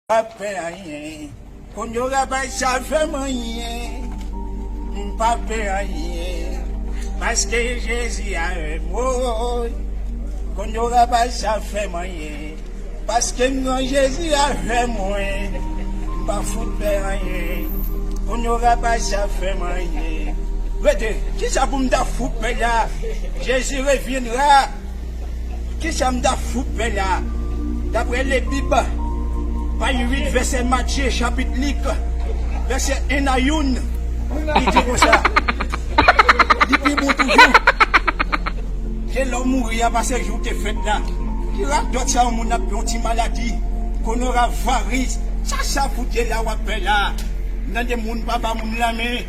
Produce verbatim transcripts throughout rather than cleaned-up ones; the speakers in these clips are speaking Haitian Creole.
pa pè anyen. Kounye a pa sa fè m anyen. M pa pè anyen. Paske Jezi avè m, woy. Kounye a pa sa fè m anyen. Paske m gen Jezi avè mwen. M pa fout pè anyen. Kounye a pa sa fè m anyen. Rete, kisa pou m ta fout pè la? Jezi reviendra. Kisa m ta fout pè la? Daprè Lebib, paj uit, vèsè Matye, chapit Lik, vèsè en a youn, li di konsa, li pi bon toujou ke lè w mouri a pase jou w te fèt la. Ki radòt sa yon moun ap yon ti maladi, konoraviris, sa sa fout ye la w ap fè la? M tande moun pa ba moun lanmen.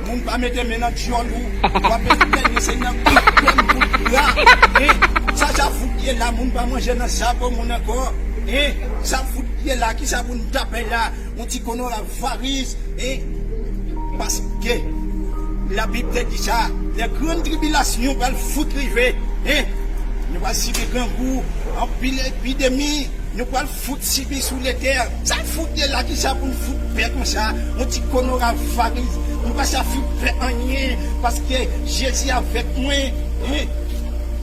Moun pa mete men nan dyòl ou. W ap espere se nan kout pèm pou bra. Hein? Sa sa fout ye la, moun pa manje nan zabò moun ankò. Hein? Sa fout ye la, kisa pou n ta pè la? Yon ti konoraviris. Hein? Paske Labib te di sa, lè grann tribilasyon pral fout rive. Hein? Nou pral sibi grangou, anpil epidemi. Nou pral fout sibi sou letè. Sa fout ye la, kisa pou n fout pè konsa? Yon ti konoraviris. Nou pa sa fout pè anyen, paske Jezi avèk mwen. Hein?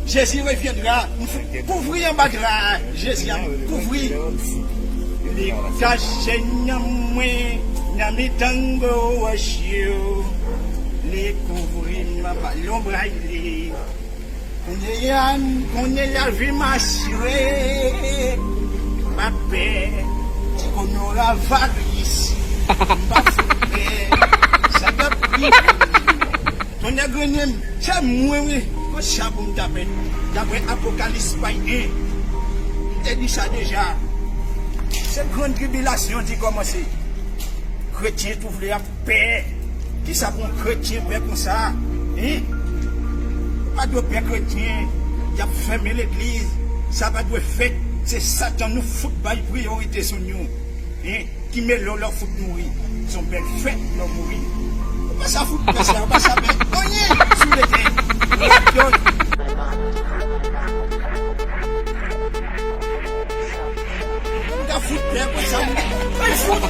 Jezi reviendra. M fout kouvri anba dra a. Jezi ap kouvri. Li kache nan mwen, nan mitan gwo wòch yo. Li kouvri m anba lonbray li. Kounye a, kounye a vi m asire. M pa pè ti konoraviris. M pa fout pè. Sa t ap rive. Tonnè grennen m, se mwen wi. Konsa pou m ta pè. Daprè Apokalis paj en, m te di sa deja. Se grann tribilasyon ki kòmanse. Kretyen tou vle ap pè. Kisa pou yon kretyen pè konsa? Hein? Ou pa dwe pè kretyen. Y ap fèmen legliz. Sa pa dwe fèt. Se Satan nou fout bay priyorite sou nou. Hein? Ki mele w lè w fout mouri. Se yon bèl fèt lè w mouri. Ou pa sa fout pè sa, ou pa sa pè anyen sou letè. Radòt. Ou ta fout pè konsa. Ay fout.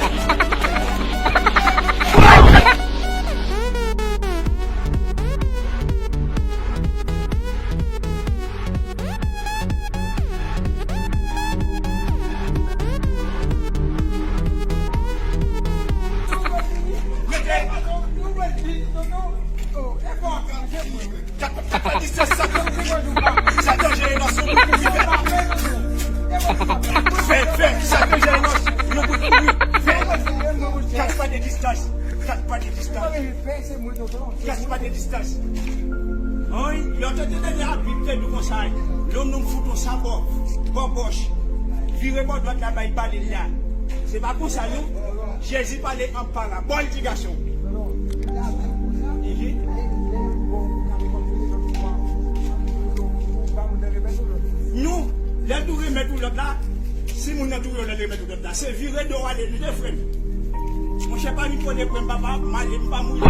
Kat pa distans, sa danje enos, yon bout kouri, fè. Fè, fè, sa danje enos, yon bout kouri, fè. Kat pa de distans, kat pa de distans. Kat pa de distans. Wi, yo te tande Labib te di konsa, lè yon nonm fout yon sabò bò gòch, vire bò dwat la bay pale l la. Se pa konsa non. Jezi pale an parabòl, ti gason. Mhm. Nou, lè nou remèt ou lòt la, si moun nan touye w, lè remèt ou lòt la, se vire do w ale, li te frè m. Monchè, pa vin pran de pwen, papa, m ale, m pa mouri.